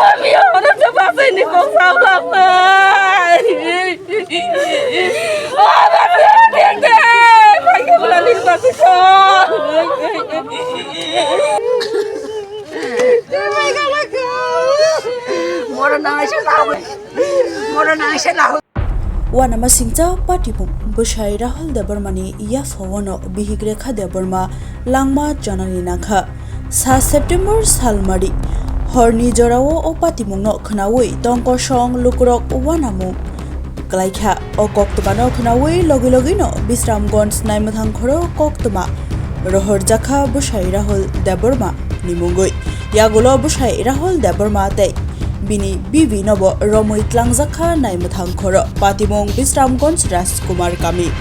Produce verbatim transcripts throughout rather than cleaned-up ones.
Ami orang sebasai ni kok sabak mai. Oh, basi dek dek. Pakai bulan ni basi kok. Moro nang se lau. Moro nang se lau. Uanamasingcha patibung bwsai Rahul Debbarmani yaphawano bihik Rekha Debbarma langma chonani nangkha. Sa September salmari horni jorao o patibungno khwnawi tongkosong lukurok uanamung klaikha. O koktwmano khwnawi logi logino Bisramganj naimwthang khoro koktwma rohorjakha bwsai Rahul Debbarma ni mungwi. Yagulo bwsai Rahul Debbarma tei bini bibi nobo romwi tlangjakha naimwthang khoro. Patimung Bisramganj Rajkumar kami.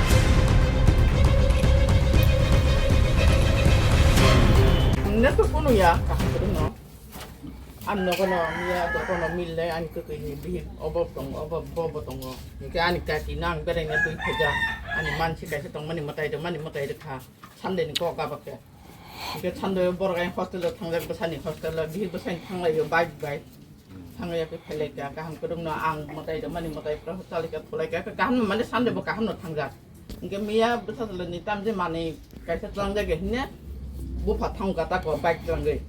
Nang to kono ya kaham kwrwngno. Ang nogo no miya dokono mil le ani kwtwi ni bihik obo tongo, obo bo bo tongo. Hwnkhe ani kaki no ang beraina twi phaijak. Ani mansi kaisa tongmani mwtai rwmani mwtai rwkha. Sunday ni kok gabakhe. Hwnkhe Sunday o borok ayang hostel o thangjak, bwsani hostel o, bihik bwsani thanglaio bike bai. Thanglaio khe phailaikha, kaham kwrwngno ang mwtai rwmani mwtai phra chalaikha, thulaikha, khe kaham mane Sunday bo kaham no thangjak. Hwnkhe miya bwsajwlani tamjwi manwi kaisa tlangjak ya hwnwi bupha thangkha tako bike tlangwi.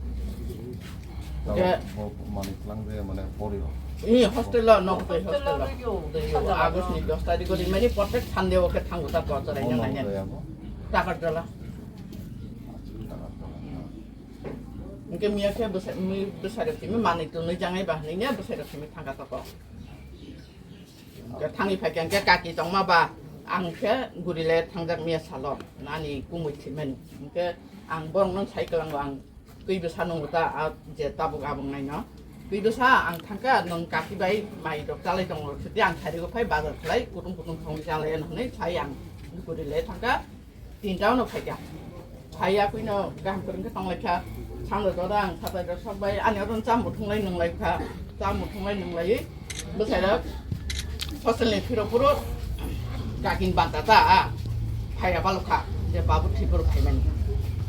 Hwnkhe bo manwi tlangjak ya mane pori o? Ee, hostel o, nok twi hostel o. Hostel o. August ni dos tarikh o rimani, protek Sunday o khe thango tako chwraino naina. Takarjala. Hwnkhe miya khe bwsai, mi-, bwsai rok simi manwi tonwi jangai ba hwnwi ne bwsai rok simi thangkha tako. Hwnkhe thangwi phaikha hwnkhe kaki tongma ba ang khe guri le thangjak miya salo nani kumui thwimani. Hwnkhe ang borok no sai kwlango ang twi bwsa nungo ta a je tabuk abang naino. Twi bwsa ang thangkha nwng kaki bai mai rok chalai tongo sidi ang thari o phai bazar khlai kutung kutung thangwi chalai hwnwi sai ang guri le thangkha. Tinta no phaikha. Phaiya kuino kaham kwrwng khe tonglaikha. Samrok jora ang satai rok sok bai ani oro chamung thunglai nunglaikha. Chamung thunglai nunglai bwsai rok hostel ni phiro phuro kakin banta ta a phaiya balokha je babu thwi phuro phaimani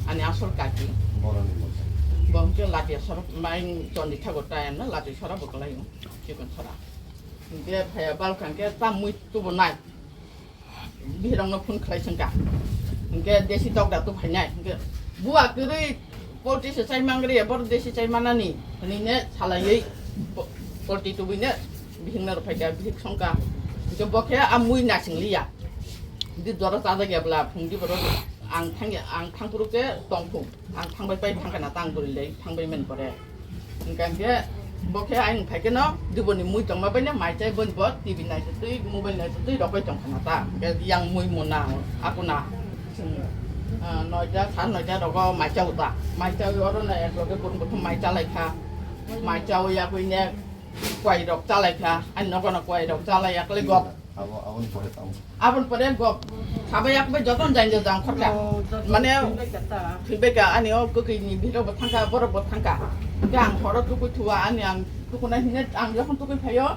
ani asol kaki. Boroni bwsai. Bo hwnkhe latia sorok main chondi thago tayamno lati sora bo kwlaio chikon sora. Hwnkhe phaiya balokha hwnkhe chamui tubu nai. Bihirokno phone khlai sengkha. Hwnkhe desi tokda tu phainai. Hwnkhe bua kwrwi polti se chai mangri, boro desi chai manani. Hwnwi ne salaiwi po-, polti tubui ne bihikno rw phaikha, bihik songkha. Hwnkhe bo khe a mui nasing liya. Di doro chajak ya bwla, phung di boro ang thang ya, ang thang phuru khe tong phung. Ang thangbai pai thangkha na tang bwrwi le thangbai mani pore. Hwnkha hwnkhe bo khe ayang phai kheno diboni mui tongma bai no mai chai boni bo T V naisotwi mobile naisotwi rogwi tongkha na ta. Hwnkhe yang mui muna akuna chwng, ah, noita sar noita rogo mai chao ta. Mai chawi oro na ek loge kurung kuthum mai chalai kha. Mai chawi yakwi ne kwai rok chalai kha. Ani nogo no kwai rok chalai yakle gok. Abo, aboni pore tamo? Aboni pore go, sabai yakbai joton jain jang khorka. Oh, joton. Mane, thwibai kha ta. Thwibai kha, ani o kwkwi ni bihik bo thangkha, borok bo thangkha. Hwnkhe ang horo tukui thua, ani ang tukunai hine, ang jokhon tukui phaio,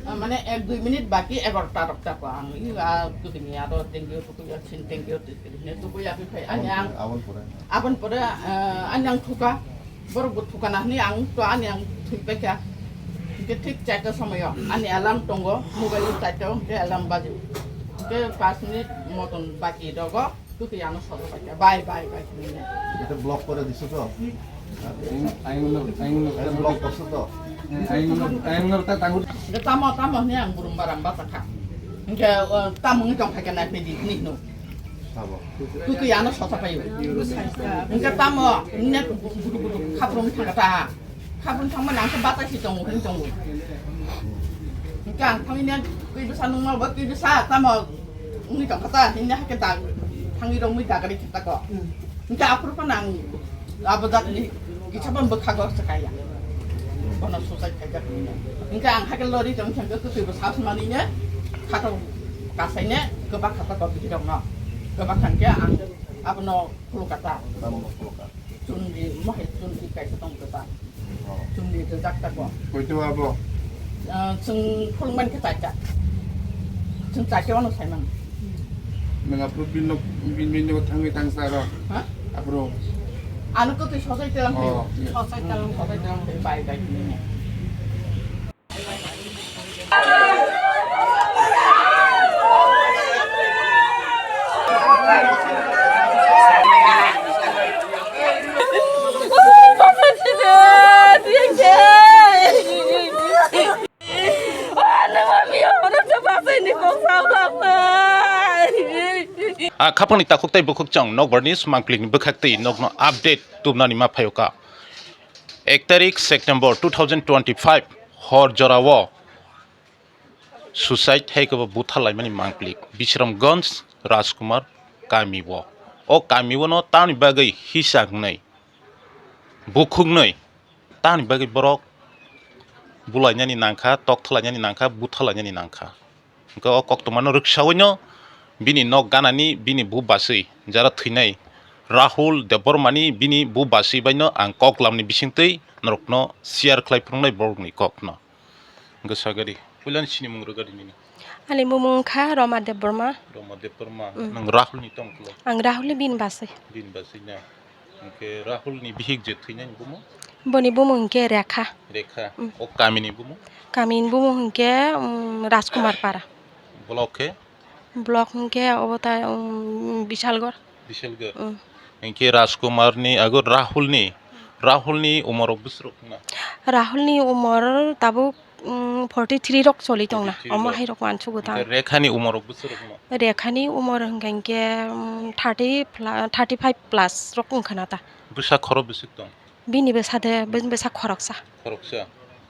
ah, mane ek dui minute baki egarota rok tako ang. I, ah, kwkwi ni aro tengkio tukui, ah, sin tengkio tukui hine tukui yakui phai. Ani ang, aboni pore? Aboni pore, ah, ani ang thuka. Borok bo thukana hwnwi ang to ani ang thwi paikha. Hwnkhe thik charta somoio ani alarm tongo, mobile o charta o hwnkhe alarm baji. Hwnkhe panch minute moton baki rogo, kwtwi ano sodo paikha. Bai, bai, bai hwnwi. Ito block kore diso to? Ayung, ayung no, ayung no. Block korso to? Ayung no, ayung no ta tangur. Hwnkhe tamo, tamo hwnwi ang burum baram bachakha. Hwnkhe, o, tamo wngwi tongkha khe nai phai di hwnwi hwno. Sabo. Kwtwi ano sosa paio. Hwnkhe tamo, net budu budu khaprung thangkha ta. Khaprung thangmani ang khe batai si tongo, hwn tongo. Hwnkhe ang thangwi net twi bwsa nungma bo twi bwsa tamo wngwi tongkha ta, hwnwi hakhe dag, thangwi romwi dagari khe tako. Hwnkhe aphuru phano ang Abo jatni kisa bo bwkhago se kaya. Bono suicide khaijak hwnwi. Hwnkhe ang hakhe lori tong thangkhe kwtwi bo sas manwi ne khato kasai ne kwbak khato kok bihirokno. Kwbak thangkhe ang abono khulukata. Tamo khuluka? Chundi, mohai chundi kaisa tong kwtal. Oh. Chundi rijak tako. Koito abo? Ah, chwng khuluk mankhe chaita. Chwng chaita wano saimano. Nwng aphuru bini nok, bini, bini nok thangwi thangsa aro. Ha? Aphuru. Ano kwtwi sosai telang. Oh, thwi. Iya. Sosai telang, sosai telang thwi bai bai thwi. Khapangni takhuk tei bukhuk chwng Nokbar News mangplikni bwkhak tei nokno update tubnani ma phaio ka. Ek tarik September two thousand twenty-five hor jorao suicide hai khe bo buthar laimani mangplik Bisramganj Rajkumar kamio. O kamiono tamni bagwi hisa wngnai, bukhuknwi tamni bagwi borok bulainani nangkha, tokthalainani nangkha, buthalainani nangkha. Hwnkhe o koktwmano rwksaoino bini nok ganani bini bu baswi jara thwinai Rahul Debbarmani bini bu baswi baino ang kok lamni bisingtwi norokno share khlai phunuknai borokni kokno. Hwnkhe sagari puilani sinimung rwgadi nini. Ani bumung wngkha Roma Debbarma. Roma Debbarma. Mm. Nwng Rahulni tongklo? Ang Rahulni bini baswi. Bini baswi na? Hwnkhe Rahulni bihik je thwinani bumung? Boni bumung hwnkhe Rekha. Rekha. Mm. O kamini bumung? Kamini bumung hwnkhe, mm, Rajkumar Para. Block khe? Block hwnkhe obo ta, mm, Bishalgarh. Bishalgarh. Mm. Hwnkhe Rajkumarni ago Rahulni, Rahulni umorok bwswrwk wngna? Rahulni umor tabuk, mm, forty three rok choli tongna. Forty three omo rok. Hai rok uansukgo ta. Hwnkhe Rekhani umorok bwswrwk wngna? Rekhani umor hwnkha hwnkhe, mm, thirty pla-, thirty five plus rok wngkha na ta. Bwsa khoro bwswk tong? Bini bwsa de, bini bwsa khoroksa. Khoroksa.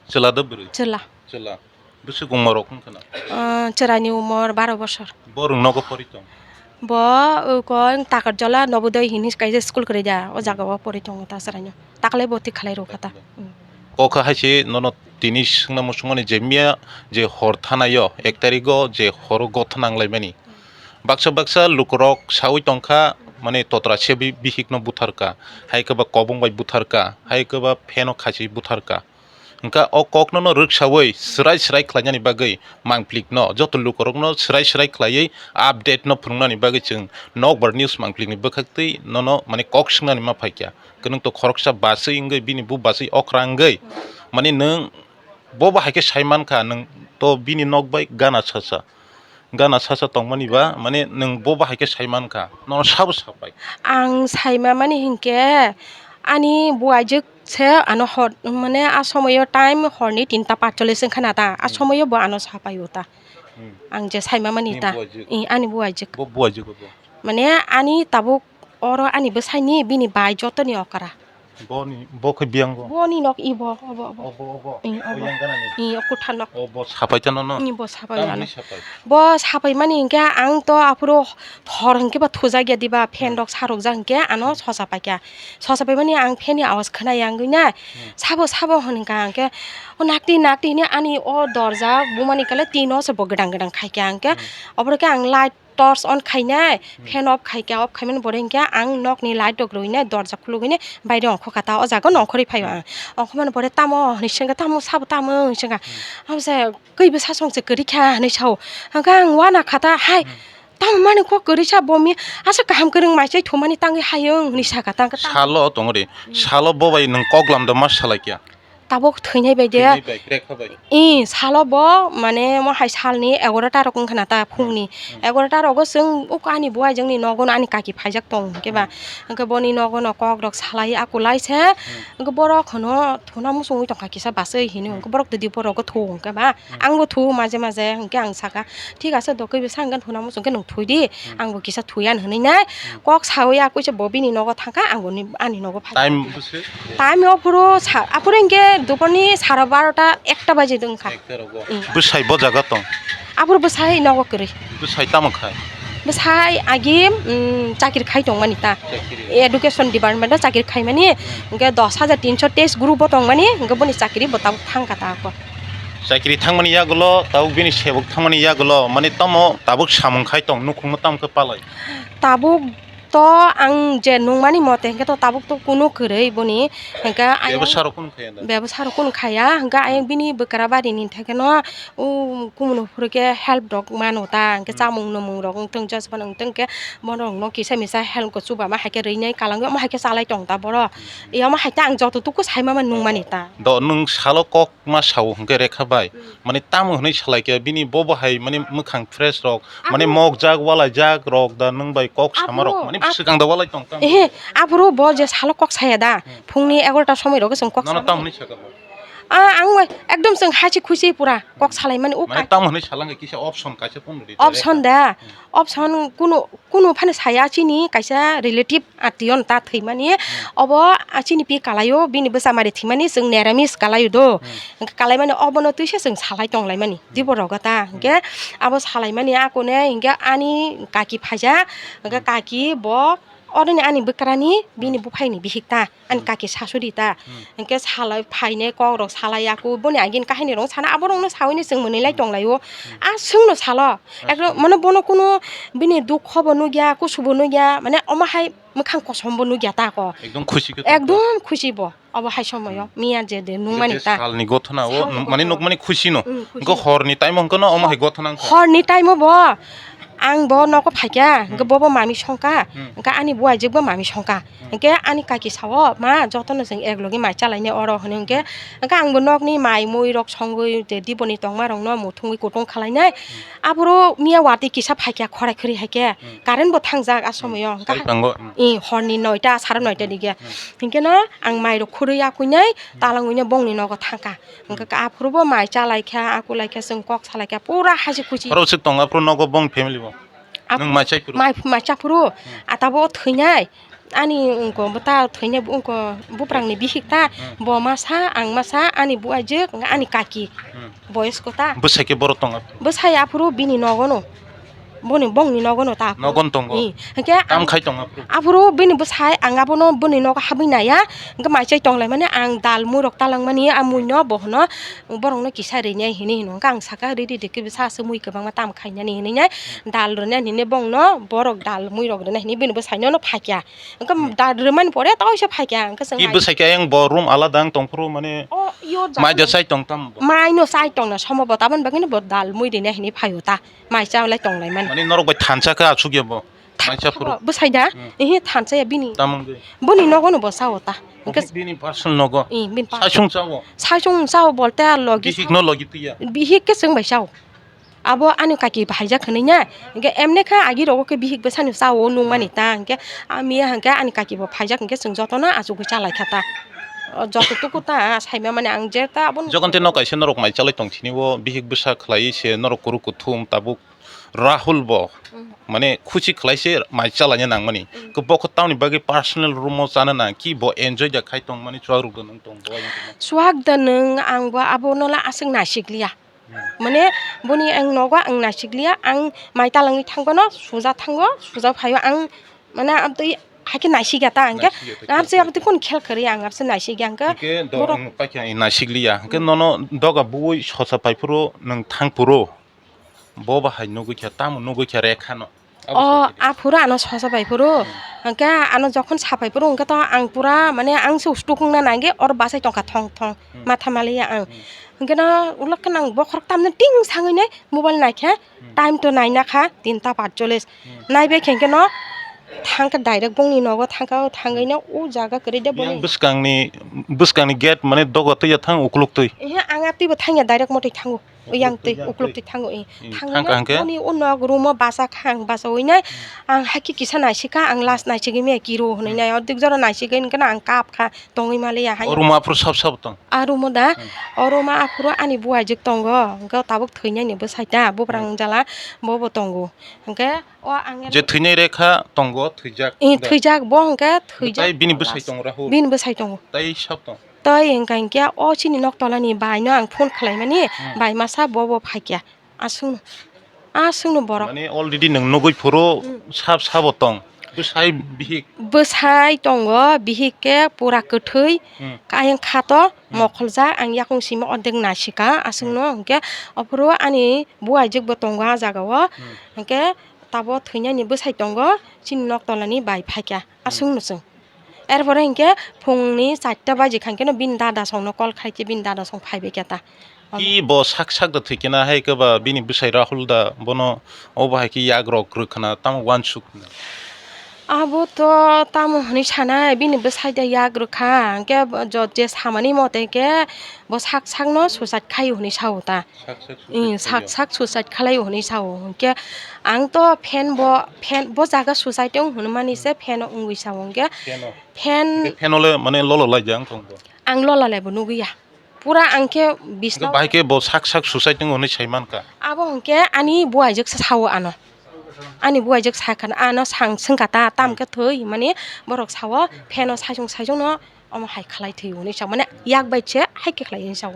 Chwla de bwrwi? Chwla. Chwla. Bwswk umor rok wngkha na? Ah, chwraini umor baro bosor. Bo rwng nogo pori tong? Bo, uh, kon Takarjala Nobodoi hini kaisa school kwrwi da, o jaga o pori tongo ta chwraino. Taklai boti khalai rw kha ta. Taklai. Mm. Kokha hai se nono tini swngna muchungmani je miya je hor thanaio ek tarigo je horo gotha nanglaimani. Baksa baksa lukurok saui tongkha, mane totra se bi-, bihikno butharka, hai khe ba kobong bai butharka, hai khe ba pheno khasi butharka. Hwnkha o kokno no rwksaui swrai swrai khlainani bagwi mangplikno joto lukurokno swrai swrai khlaiwi update no phunuknani bagwi chwng Nokbar News mangplikni bwkhaktwi nono mane kok swngnani ma phaikha. Kwnwng to khoroksa baswi wngwi bini bu baswi okra wngwi mane nwng bo bo hai khe sai mankha, nwng to bini nok bai gana sasa. Gana sasa tongmani ba, mane nwng bo bahai khe sai mankha, nono sabo sapai? Ang sai mamani hinkhe ani buaijwk se ano hor, mane a somoyo time horni tinta patchollis wngkha na ta, a Hmm. somoyo bo ano sapaio ta. Hmm. Ang je sai mamani Ni ta. Buaijwk? I, ani buaijwk. Bo buaijwk bo? Mane ani tabuk oro ani bwsaini bini bai jotoni okra. Boni, bo khe biyang bo? Boni nok ibo, obo, obo. Obo, obo. Ing, obo. Oyang ganani? Ing, o kwthar nok. Obo sapai tano no? Ing, bo sapai ano. Tamoni sapai? Bo sapai mani hinkhe ang to aphuru thor hinkhe ba thujak ya diba, fan Hmm. rok sarok jak hinkhe ano Hmm. sosa paikha. Sosa paimani ang fan ni awas khna yang gwi na. Hmm. Sabo, sabo hwn hinkha ang khe. O nakti, nakti hini ani o dorja bumani kale tino se bo gedang gedang khaikha ang khe. Hmm. Oboro khe ang light torch on khainai, Hmm. fan off khaikha, off khaimani pore hinkhe ang nokni light rok rwinai, dorja khulugwinai baire ongkhokha ta, o jaga nongkhorwi phaio Hmm. ang. Ongkhormani pore tamo hinwi swngkha, tamo sabo tamo hinwi swngkha. Hmm. Abo se kwi bwsa song se kwrwi kha hinwi sao. Hwnkhe ang uanakha ta, hai, Hmm. tamo mani kok kwrwi sa bo mi, asa kaham kwrwng mai chai thumani tangwi hayung hinwi sakha ta, hwnkhe tamo Salo tongo de, Hmm. salo bo bai nwng kok lamda ma salai kha. Tabuk thwinai bai de. Thwinai bai, krekha bai. I, salo bo, mane, mo hai salni egaroh ta rok wngkha na ta, phungni. Hmm. Egaroh ta rogo chwng uk ani buai jongni nogo no ani kaki phaijak tong, hwnkhe ba. Hmm. Hwnkhe boni nogo no kok rok salai, akulai se. Hmm. Hwnkhe borok hono thuna muchungwi tongkha kisa baswi hino. Hmm. Hwnkhe borok didi borok go thu, hwnkhe ba. Hmm. Ang bo thu maje maje, hwnkhe ang sakha, "Thik ase, do kwi bwsa hwnkhe thuna muchung khe nwng thwi di." Hmm. Ang bo kisa thwi ani hwnwi nai. Hmm. Kok sawi ya, kuisa bo bini nogo thangkha, ang bo ni, ani nogo phai. Time bwswk? Time o phuru sa, aphuru hinkhe duporni sara barota, ekta baji dwngkha. Ekta rogo. Mm. Bwsai bo jaga tong? Aphuru bwsai nogo kwrwi. Bwsai tamo khai? Bwsai agi, mm, chakri khai tongmani ta. Chakri. Education department o chakri khaimani, Mm. hinkhe dos hajar tinso teis group o tongmani, hinkhe boni chakri bo tabuk thangkha ta ako. Chakri thangmani yagulo, tabuk bini sebuk thangmani yagulo, mani tamo tabuk samung khai tong, nukhungno tamo khe palai? Tabuk to ang je nungmani mote hinkhe to tabuk to kunu kwrwi boni, hinkhe ayang Bebsa rok kunu khaya da? Bebsa rok kunu khaya, hinkhe ayang bini bwkra barini theke no, o kumunu phuru khe help rok mano ta, hinkhe Hmm. chamung numung rok wngtong, joto phano wngtong khe bono wngno kisa misa help ko chuba ma hai khe rwinai kalang omo hai khe chalai tong ta boro. Hmm. Omo hai ta ang joto tuku sai mama nungmani ta. Do nwng salo kok ma sao hwnkhe Rekha bai, Hmm. mane tamo hwnwi salai khe bini bo bo hai mane mwkhang fresh rok, mane Aphuru mokjak, walaijak rok da nwng bai kok sama rok, Aphuru, mane ap- swkang da walai tong tamo. Ehe, aphuru bo je salo kok saya da, Hmm. phungni egaroh ta somoi rogo chwng kok Nono sama. Tamo hwnwi sakha bo? Ah, ang wai ekdom chwng hachi khuchi pura kok salaimani o Mane ka- tamo hwnwi salang kisa option kaisa phone rwdi. Option da. Option kuno, kuno phano saya chini kaisa relative atwino ta thwimani. Obo, ah, chini pi kalaio, bini bwsa mari thwimani chwng neramis kalaio do. Hwnkhe kalaimani obono twisa chwng salai tonglaimani. Dibo rogo ta. Hwnkhe abo salaimani akone hwnkhe ani kaki phaijak. Hwnkhe kaki bo Odoni ani bwkrani bini buphaini bihik ta, ani kaki sasuri ta. Hwnkhe salai phainai kokrok salai yaku, boni agini kahinirok sana, aborokno saui no chwng mwnwi lai tonglaio. A chwngno salo. Ekdom, mane, bono kunu bini dukho bo nukya, kusu bo nukya, mane, omo hai mwkhang kosom bo nukya ta ko. Ekdom khusi khe tongkha. Ekdom khusi bo. Obo hai somoyo miya je de nungmani ta. Salni gothona o, mane nukmani khusi no. Hwnkhe horni time o hwnkhe no omo hai gothona wngkha. Horni time o bo ang bo nogo phaikha, hwnkhe bobo mami songkha, hwnkhe ani buaijwk bo mami songkha. Hwnkhe ani kaki sao, "Ma, jotono chwng ek logi mai chalainai oro," hwnwi hwnkhe, hwnkhe ang bo nokni mai mui rok songwi je diboni tongma rokno muthungwi kutung khalainai. Aphuru miya watwi kisa phaikha khorai khwrwi haikhe, current bo thangjak a somoyo. Hwnkhe horni noita, sare noita dige. Hwnkhe no ang mai rok khurui yakuinai, talangwino bongni nogo thangkha. Hwnkhe ka aphuru bo mai chalaikha, akulaikha, chwng kok salaikha, pura hachi khuchi. Oro swk tongo, aphuru nogo bong family bo. Nwng mai chai phuru? Mai, mai cha phuru. Atabo thwinai. Ani wngko bwta thwinai wngko buprangni bihik ta. Bo masa, ang masa, ani buaijwk, ani kaki. Boyosko ta. Bwsai khe borok tongo? Bwsai aphuru bini nogono. Boni bongni nogono ta aphuru. Nogon tongo? Hwnkhe tam khai tongo aphuru? Aphuru bini bwsai ang abono boni nogo habwi naiya. Hwnkhe mai chai tonglaimani ang dal muirok talangmani a muino bohono borokno kisa rinai hinwi hino. Hwnkhe ang saka riri rikhe bwsa aswk mui kwbangma tam khainani hinwi nai dal rwnai hinwi bongno borok dal muirok rwnai hinwi bini bwsaino no phaikha. Hwnkhe dal rwmani pore tawisa phaikha. Hwnkhe chwng ki bwsai khe ayang bo room alada ang tongphuru mane mai da chai tong tam bo? Mai no chai tongna somo bo taboni bagwino bo dal mui rinai hinwi phaio ta. Mai cha lai tonglaimani. Mane norok bai thansa khe aswk ya bo? Mai cha phuru? Bwsai da? Ehe, thansa ya bini. Tamung de? Boni nogo no bo chao ta. Hwnkhe bini personal nogo? Bini personal. Saisung chao? Saisung chao bolte logi. Bihik no logi twi ya? Bihik khe chwng bai chao. Abo ani kaki phaijak hinwi na. Hwnkhe emne khe agi rogo khe bihik bwsani chao nungmani ta. Hwnkhe a miya hwnkhe ani kaki bo phaijak hwnkhe chwng jotono achugwi chalaikha ta. O joto tuku ta saima mani ang je ta abono. Jogon te no kaisa norok mai chalai tong sini o bihik bwsa khlai se norok kuru kuthum tabuk. Rahul bo mane khusi khlai se mai chalaina nangmani. Khe bo khe tamoni bagwi personal room o chana nang ki bo enjoy da khai tongmani chuak rwgwi nang tong bo ayang tongma. Chuak da nwng ang bo abono la aswk naisik liya. Mane boni ang nogo ang naisik liya, ang mai talangwi thangmano suja thango, suja phaio ang mane amtwi haikhe naisik ya ta hwnkhe. Naisik ya ta, abse khel abtwi khel. Kun khel khari ang abse naisik ya hwnkhe. Hwnkhe do borok ang paikha naisik liya hwnkhe nono doga bui sosa pai phuru nwng thang phuru. Bo bahai nugui kha, tamo nugui kha Rekha no? O, aphuru ano sosa bai phuru. Hwnkhe ano jokhon sapai phuru, hwnkhe to ang pura, mane, ang se ustukung na nangge, oro bachai tongkha thong thong, matha maliya ang. Hwnkhe no, ulok khe nang bokhorok tamni ting sangwi nai, mobile naikha, time to naina kha, tinta patchollis. Naibe khe hwnkhe no, thangkha direct bongni nogo thangkha, o thangwi no, o jaga kwrwi de bini. Bwskangni, bwskangni gate, mane, dogo twi ya thang, ukuluk twi. Ehe, ang a twibo thangya, direct motwi thango. Yang twi, ukuluk twi thango, eh. Thangka hwnkhe? Uni o nok room o basa kha, ang basa ui nai. Ang hakhe kisa naisika, ang last naisigwi maya kiro hwnwi nai. Ordek jora naisigwi hwnkhe no ang kap kha, tongwi maliya hai. O room o aphuru sab sab tong? A room o da? O room o aphuru ani buaijwk tongo. Hwnkhe tabuk thwinani bwsai ta, bubrang jala, bobo tongo. Hwnkhe o ang je thwinai Rekha tongo, thwijak. Eh, thwijak, bo hwnkhe thwijak. Tai bini bwsai tongo Rahul? Bini bwsai tongo. Tai sab tong? Tei hwnkha hinkhe o chini nok tolani bai no ang phone khlaimani, bai masa bo bo phaikya. Aswkno, aswkno borok. Mane already nwng nugui phuru sab sabo tong. Bwsai bihik. Bwsai tongo, bihik khe pura kwthwi. Ayang kha to mokholjak, ang yakung simi ordek naisika, aswkno hinkhe ophuru ani buaijwk bo tongo a jaga o. Hinkhe tabo thwinani bwsai tongo, chini nok tolani bai phaikya. Aswkno chwng. Erpore hinkhe phungni charta baji kha hinkhe no bini dada songno call khai khe bini dada song phaibai khe ta. Ki bo sak sak da thwi khe na hai khe ba bini bwsai Rahul da bono obo hai khe yak rok rwkhwna tamo uansuk. Abo to tamo hwnwi sanai bini bwsai da yak rwkha hinkhe je samani mote khe bo sak sakno suicide khaio hwnwi sao ta. Sak sak suicide khaio. Sak sak suicide khalai hwnwi sao. Hinkhe ang to fan bo, fan bo jaga suicide wng hwnmani se fan o wngwi sao hinkhe. Fan o? Fan o le mane lolo lai jang tong bo? Ang lolo lai bo nugwi ya. Pura ang khe bisna. Bahai khe bo sak sak suicide tongo hwnwi sai mankha. Abo hwnkhe ani buaijwk sa sao ano. Ani buaijwk sakha ano sang swngkha ta, tam khe thwi hwnmani borok sao pheno saisung saisung no omo hai khlai thwi hwnwi sa mane yak bai se hai khe khlai hwnwi sao.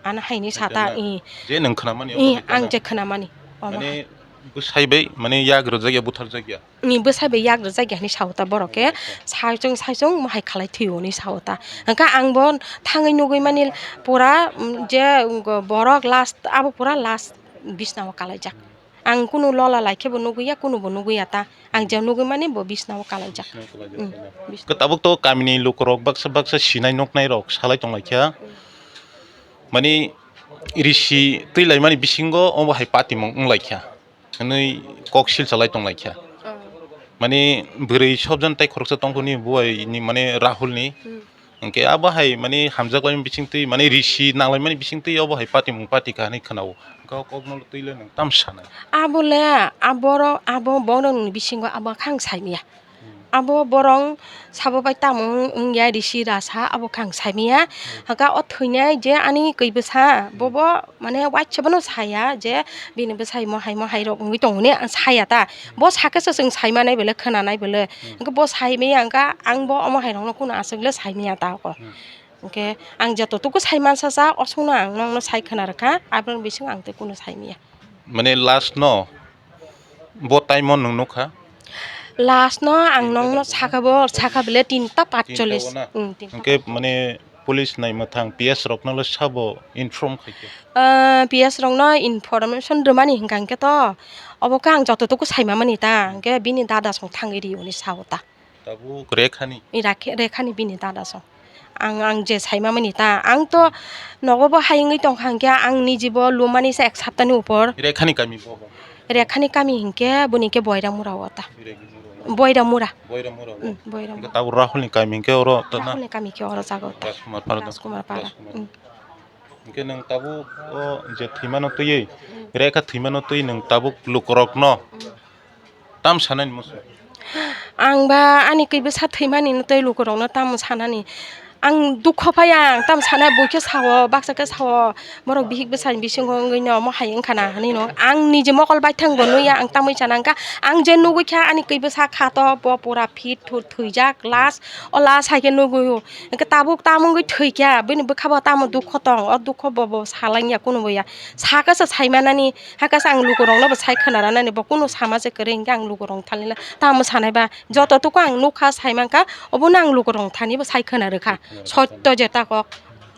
Ano hai hwnwi sa ta. Ih. Je nwng khwnamani ih, ang je khwnamani. Omo hai. Mane bwsai bai mane yak rwjak ya buthar jak ya. Ni bwsai bai yak rwjak ya hwnwi sao ta borok khe, saisung saisung mo hai khlai thwi hwnwi sao ta. Hwnkhe ang bo thangwi nugwi mani pura, mm, je, mm, borok last abo pura last bisnao kalaijak. Ang kunu lola lai khe bo nugwi ya, kunu bo nugwi ya ta. Ang je nugwi mani bo bisnao kalaijak. Mm, bisna. Khe tabuk to kamini lukurok baksa baksa sinai nuknai rok salai tonglaikha. Mani risi twi laimani bisingo omo hai patimung wnglaikha. Hwnwi kok sil salai tonglaikha. Oh. Mani bwrwi sobjon tei khoroksa tongphuni buai ni mane Rahul ni. Hmm. Hwnkhe abo hai mani hamjak lai bising twi mani risi nang lai mani bising twi obo hai patimung pati kha hwnwi khwnao. Hwnkhe o kok no twi le nwng tam sanai. Abo le aboro abo borok ni bisingo abo khe ang sai manya. Abo borok sabo bai tamo wng ya risi rasa abo khe ang sai manya. Hwnkhe o thwinai je ani kwi bwsa bobo mane waisa bono saya je bini bwsai mo hai mo hai rok wngwi tongo hwnwi ang saya ta. Bo sakhe se chwng sai manai bole khwnanai bole. Hwnkhe bo sai manya hwnkhe ang bo omo hai rokno kunu aswk le sai manya ta kho. Hwnkhe ang joto tuku sai mansa sa osongno ang nokno sai khwna rwkha aboni bising ang tei kunu sai manya. Mane last no bo time o nwng nukha? Last no ang nokno sakha bo, sakha bele tinta patchollis. Tinta o na? Hmm, tinta. Hwnkhe mane police nai mwthang P S rokno le sabo inform khaikhe? Ah, P S rokno information rwmani hwnkha hwnkhe to obo khe ang joto tuku saima mani ta, hwnkhe bini dada song thangwi rio hwnwi sao ta. Tabuk Rekhani? I Rakhe-, Rekhani bini dada song. Ang, ang je saima mani ta, ang to nogo bo hai wngwi tongkha hwnkhe ang niji bo lumani se ek saptani upor. Rekhani kami bo bo? Rekhani kami hwnkhe boni khe Boiramura o ta. Boiramura. Boiramura o. Mm, Boiramura. Hwnkhe tabuk Rahul ni kami hwnkhe oro to na? Rahul ni kami khe oro jaga o ta. Rajkumar Para do? Rajkumar Para. Rajkumar. Mm. Hwnkhe nwng tabuk o je thwimano twiwi, Rekha thwimano twi nwng tabuk lukurokno tam sanani muchung? Ang ba ani kwi bwsa thwimani no tei lukurokno tamo sanani. Ang dukho phai ang tamo sanai buikhe sao, baksa khe sao, borok bihik bwsani bisingo wngwi no omo hai wngkha na hinwi no. Ang niji mokol baithang bo nui ya, ang tamwi sana wngkha. Ang je nugwi kha ani kwi bwsa kha to bo pura fit thwijak last, o last hai khe nugwi o. Hwnkhe tabuk tamo wngwi thwi kha, bini bwkha bo tamo dukho tong, o dukho bo bo salai ya kunu bo ya. Sakhe se sai manani, hakhe se ang lukurokno bo sai khwna rwnani, bo kunu sama se kwrwi hwnkhe ang lukurok thani le tamo sanai ba, joto tuku ang nukha sai mankha, obono ang lukurok thani bo sai khwna rwkha. Sotto jeta kok.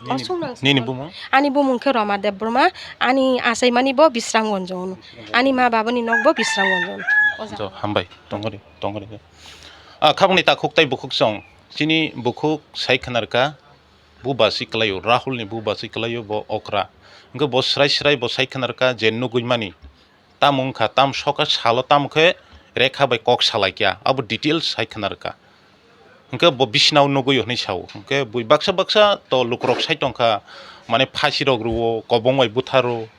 Nini, osung nang nini sung bumung? Ani bumung khe Roma Debbarma, ani achaimani bo Bisramganj o hwno. Ani ma babani nok bo Bisramganj o hwno. O jaga. Jo, hambai, tongori, tongori. Ah, khabangni takhuk tei bukhuk chwng, chini bukhuk sai khwna rwkha. Buba si kwlaio, Rahul ni buba si kwlaio bo okra. Hwnkhe bo srai srai bo sai khwna rwkha je nugwi mani. Tamo wngkha, tamo sokha salo tamo khe Rekha bai kok salai kha, abo details sai khwna rwkha. Hwnkhe bo bisina o nugwi hwnwi sao. Hwnkhe bui baksa baksa to lukurok sai tongkha, mane phasi rok rwo, kobong bai butharo.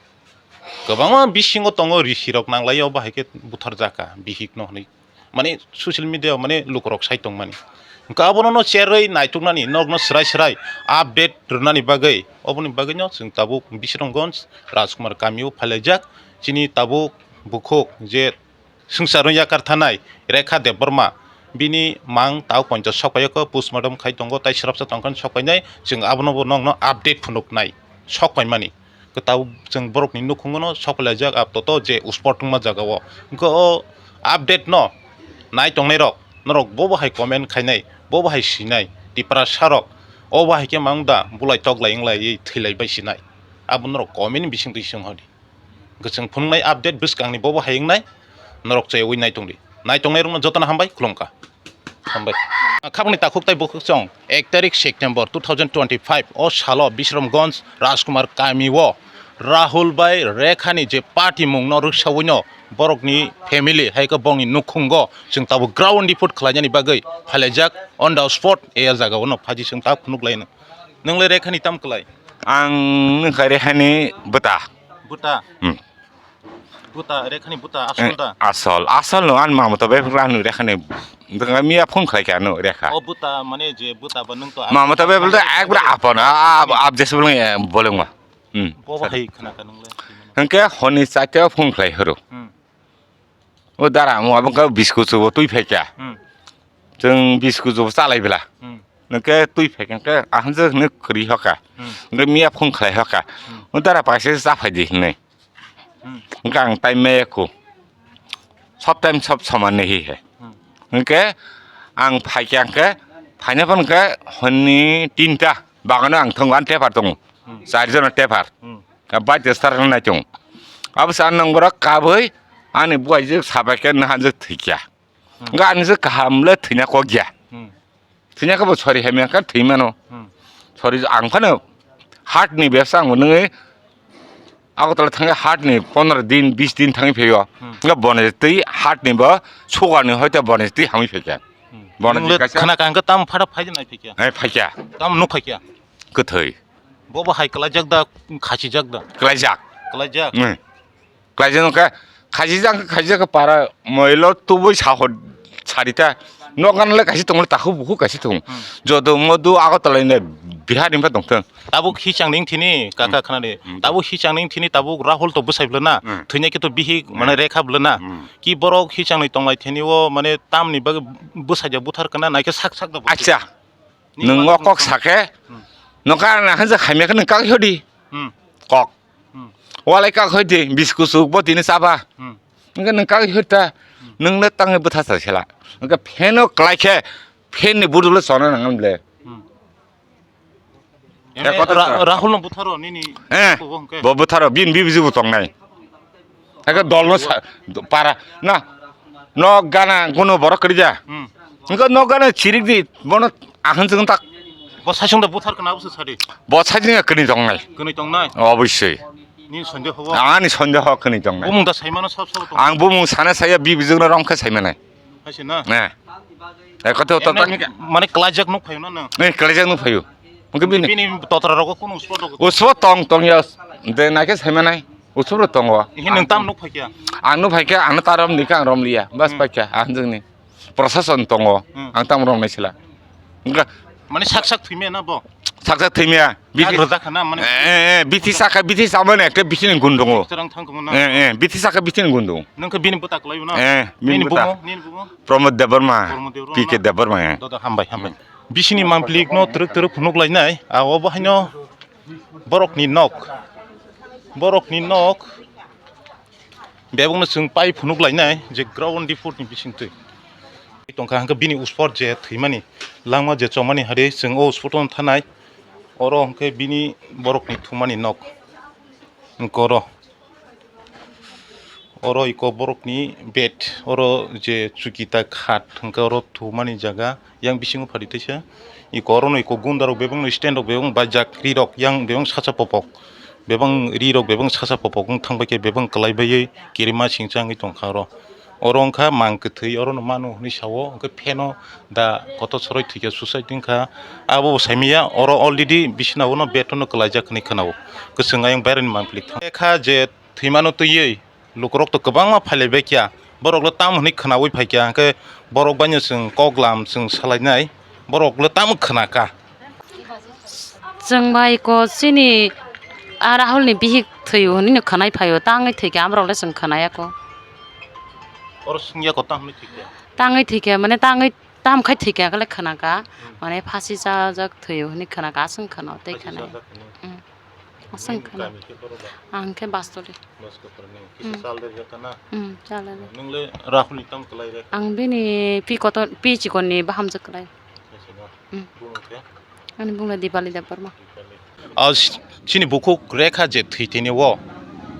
Kwbangma bisingo tongo, risi rok nang laio, bahai khe buthar jakha bihik no hwnwi. Mane social media o mane lukurok sai tongmani. Hwnkhe abono no cherwi naituknani, nokno srai srai update rwnani bagwi, oboni bagwino chwng tabuk Bisramganj Rajkumar kamio phailaijak. Chini tabuk bukhuk je swngcharno yakar thanai Rekha Debbarma, bini mang tau ponchas sokpaiyo kho, postmortem khai tongo, tai swrapsa tongkhani sokpainai, chwng abono bo nokno update phunuknai sokpaimani. Kwtal chwng borokni nukhungo no soklaijak, ah, toto je spot wngma jaga o. Hwnkhe o update no nai tongnai rok, norok bobo hai comment khainai, bobo hai sinai, Tiprasa rok, obo hai khe mang da bulai toklai wnglaiwi thwilai bai sinai. Abo norok comment ni bising twi swnghodi. Hwnkhe chwng phunuknai update bwskangni bobo hai wngnai, norok chayui nai tongdi. Nai tongnai rokno jotono hambai, khulumkha. Hambai. Khabangni takhuk tai bukhuk chwng ek tarik September two thousand twenty-five o salo Bisramganj Rajkumar kami o Rahul bai Rekha ni je party mung no rwksaui no borok ni family hai khe bong ni nukhung o chwng tabuk ground report khlai nani bagwi phailaijak on the spot e jaga o no phaji chwng ta phunuk lai no. Nwng le Rekha ni tam kwlai? Ang nwng kha Rekha ni bwta. Bwta? Hmm. Buta, Rekhani buta, asol da? Asol, asol no, ani mama to bebak ano Rekhani, miya phone khlai kha ano Rekha. O buta, mane je buta ba nwng to Mama to bebak to ekbar apon, a, a, abjectable nge bolong ma. Hmm. Bo bo hai khna ka nwngle. Hwnkhe honi chaita phone khlai horo. Hmm. O dara mo abo ka biscuit bo twi phaikha. Hmm. Chwng biscuit bo chalai bela. Hmm. Hwnkhe twi phaikha hwnkhe ahwnjwk hwnwi kwrwi hoka. Hmm. Hwnkhe miya phone khlai hoka. Hmm. O dara paisa cha phai di hwnwi. Hmm. Hwnkhe ang tai maya kho. Sob time sob soman nahi hai. Hmm. Hwnkhe ang phaikha hwnkhe phaina phano hwnkhe honni tinta bagano ang thwngo ani tepar tongo. Hmm. Char jona tepar. Hmm. Ka bai testar nai tongo. Abo sa nang borok kabui ani buai jwk sabai khe naha jwk thwikya. Hmm. Hwnkhe ani jwk kaham le thwina kok ya. Hmm. Thwina khe bo sori hai mangkha thwi mano. Hmm. Sori ang phano heart ni bebsa ang bo nungwi Agartala thangwi heart ni pondro din, bis din thangwi phaio. Hmm. Nga boni twi heart ni bo sugar ni hoite boni twi hamwi phaikha. Hmm. Boni Nung le kaisa khna ka hwnkhe tam phara phai nai phaikha. Hai phaikha. Tam nuk phaikha. Kwthwi. Bo bo hai kwlaijak da, khachijak da. Kwlaijak. Kwlaijak. Hmm. Klaijak khe, khajijak, khajijak khe para moilo tubui sahor sarita. Nokgan le kaisa tongmani takhuk bukhuk kaisa tong. Hmm. Jodo modu Agartala ni Bihar ni tongthwng. Tabuk hichang ning thini kaka Hmm. khna de. Hmm. Tabuk hichang ning thini tabuk Rahul to bwsai bwlana. Hmm. Thwina khe to bihik mane Hmm. Rekha bwlana. Hmm. Ki borok hichang ni tonglai thini o mane tamni bagwi bwsai ja buthar kana naikhe sak sak da. Acha. Nwng o kok sakhe, hmm, nokha na hansa khaimya khe nwng kak hodi. Hmm. Kok. Hmm. Walai kak hodi, bisku suk bo tini chaba. Hmm. Nwng kak hota, hmm, nwng le tangwi bwtha sa sela. Nwng khe pheno klai khe, phen ni budul le chona nang le. Hmm. Eko to Ra-, Rahul no butharo nini. Eh, bo hwnkhe. Bo butharo, bin bibiji bo tongnai. Eke dol no sa, para, na, no gana kuno borok kwrwi ja. Hmm. Wngkha no gana chirik di, bono ahwn chwng tak. Bo saichung da buthar kana abose sadi. Bo saichung ya kwrwi tongnai. Kwrwi tongnai? Obosoi. Ni sonde hobo? Ani sonde ho kwrwi tongnai. Bumung da saimano sab sab tong. Ang bumung sana saya bibijwk no rong khe saimanai. Hai se na? Ne. Eko to to Emne tak. Mane klaijak nuk phayo na nang? Ne, klaijak nuk phayo. Wngkhe bini. Bini totra rogo kunu usbo tong. Usbo tong tong ya. De naikhe saimanai. Usubro tongo. Ihi nwng tam nuk phaikha? Ang nuk phaikha, ang ta rom nikha, ang rom liya. Bas Hmm. phaikha, ang jwngni. Prosason tongo, Hmm. ang tam rom nai sila. Wngkha. Mane sak sak thwimya na bo? Sak sak thwimya. Bithi. Yak rwjak kha na, mane Eh, eh, eh, bithi sakha, bithi samani ekta bithi ni gun dongo. Terang thang kamo na? Eh, eh, bithi sakha, bithi ni gun dongo. Nwng khe bini bwta kwlai na? Eh, bini Nini bwta. Bumo, nini bumo? Pramod Debbarma, Pramod Debbarma. P K Debbarma, eh. Dodo, hambai, hambai. Bisini mamplik no twrwk twrwk phunuk lainai, a, obo haino borokni nok, borokni nok bebakno chwng pai phunuk lainai je ground report ni bisingtwi tongkha, hwnkhe bini uspor je thwimani langma je chomani hari chwng o uspor thanai, oro hwnkhe bini borokni thumani nok hwnkhe oro. Oro iko borokni bed, oro je chuki ta khat, hwnkhe oro thumani jaga, yang bisingo phari teisa. Iko orono iko gunda rok bebakno stand rok bebak bajak, ri rok yang bebak sacha popok, bebak ri rok bebak sacha popok wng thang bai khe bebak kwlai baiwi kirima singcha wngwi tongkha oro. Oro wngkha mang kwthwi, orono mano hwnwi sao, hwnkhe pheno da kotor soroi thwikhe suicide wngkha. Abo bo saimaya, oro already bisina bono bed no kwlaijak hwnwi khwnao. Kwchwng ayang bairani mampli thang. Kha je thwimano twiwi lukurok to kwbangma phailaibaikha. Borokle tamo hwnwi khwnaui phaikha, hwnkhe borok baino chwng koklam chwng salainai, borokle tamo khwnakha. Chwng bai ko chini a Rahulni bihik thwiyo hwnwi no khwnai phaio, tangwi thwikha, amrokle chwng khwnaya ko. Oro swngya ko tamo hwnwi thwikha? Tangwi thwikha, mane tangwi tam khai thwikha khe khwnakha, Hmm. mane phasi chajak thwiyo hwnwi khwnakha, aswk khwna tei Phasi khwnai. Chajak hwnwi. Hmm. Aswk Nini khwna. Kami khe boro ba? Ang khe Bastoli. Baskapurni. Kisa Hmm. chal rijak kana? Hmm, chal rijak. Nwng le Rahulni tamo kwlai rek? Ang bini pi kotor, pi chikorni bahamjwk kwlai. Aswk na? Hmm. Bumung khe? Ani bumung le Dipali Debbarma. Dipali. A, chini bukhuk Rekha je thwi thini o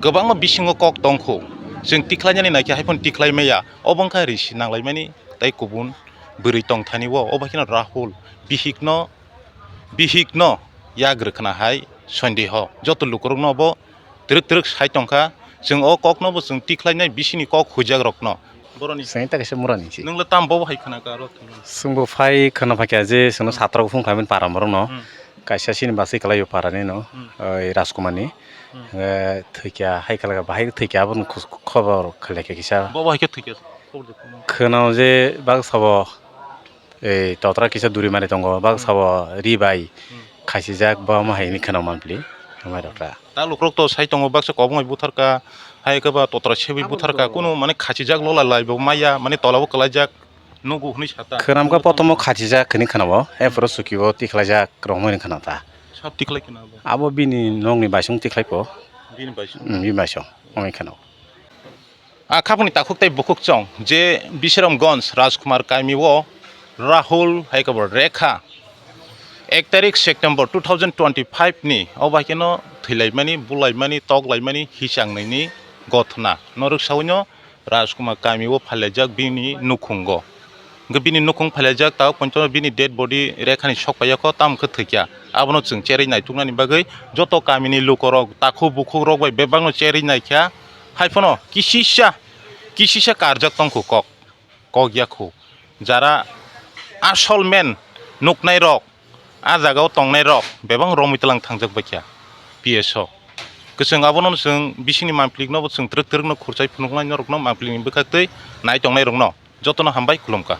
kwbangma bisingo kok tongkhu. Chwng tikhlainani naikhe haiphano tikhlai maya. Obo wngkha risi nanglaimani tei kubun bwrwi tongthani o. Obo kheno Rahul bihikno bihikno yak rwkhna hai sondeho. Joto lukurokno bo twrwk twrwk sai tongkha. Chwng o kokno bo chwng tikhlainai bisini kok huijakrokno. Boroni. Chwng ta kaisa murani si. Nwngla tam bo hai khna ka aro thwngwi? Chwngbo phai khna phaikha je chwngno Hmm. satrok phung khaimani para borokno. Hmm. Kaisa chini bwsai kwlaio parani no, hmm, oi Rajkumarni. Hmm. Eh, thwikya hai khlai bahai thwikya aboni khus-, khobor khlaikha kisa. Bo bo hai khe thwikya? Khobor de khobor. Khwnao je baksa bo, ei totra kisa duri mari tongo, baksa bo ri bai, hmm, khasijak bo omo hai hwnwi khwnao manpli, amai rok ta. Ta lukurok to sai tongo, baksa kobongbai butharka, hai khe ba totra sebwi butharka, kunu mane khasijak lola lai bo maya, mane tola bo kwlaijak. Nugo hwnwi sata. Khwnamkha potomo khachijak hwnwi khwnao, ephuru sukibo tikhlaijak romwi hwnwi khwnata. Sab tikhlai khna abo? Abo bini nokni baisong tikhlai po. Bini baisong? Hmm, bini baisong, romwi khwnao. A khapuni takhuk tei bukhuk chong je Bisramganj Rajkumar kaimi o Rahul hai khe bo Rekha ek tarik September two thousand twenty-five ni o bai kheno thwilaimani, bulaimani, toklaimani hisang nini gothna. Norok sawi no Rajkumar kami o phailaijak bini nukhungo. Hwnkhe bini nukhung phailaijak, tabuk poito bini dead body Rekhani sok paiyakho, tamo khe thwikya. Abono chwng cherwi naituknani bagwi joto kamini lukorok, takhuk bukhukrok bai bebakno cherwi naikha. Haiphano kisisa, kisisa karjak tongkhu kok, kok yakhu. Jara asol men nuknairok, a jagao tongnairok bebak romwi tlang thangjak baikha P S o. Kwchwng abono chwng bisingni mamplikno bo chwng twrwk twrwkno khurchai phunuknai norokno mamplikni bwkhaktwi nai tongnairokno jotono hambai khulumkha.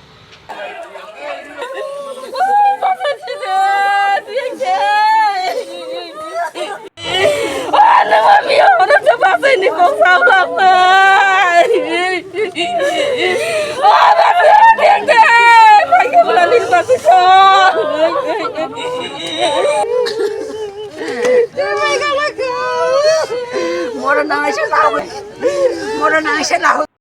Moro nang se lau. Moro nang se lau.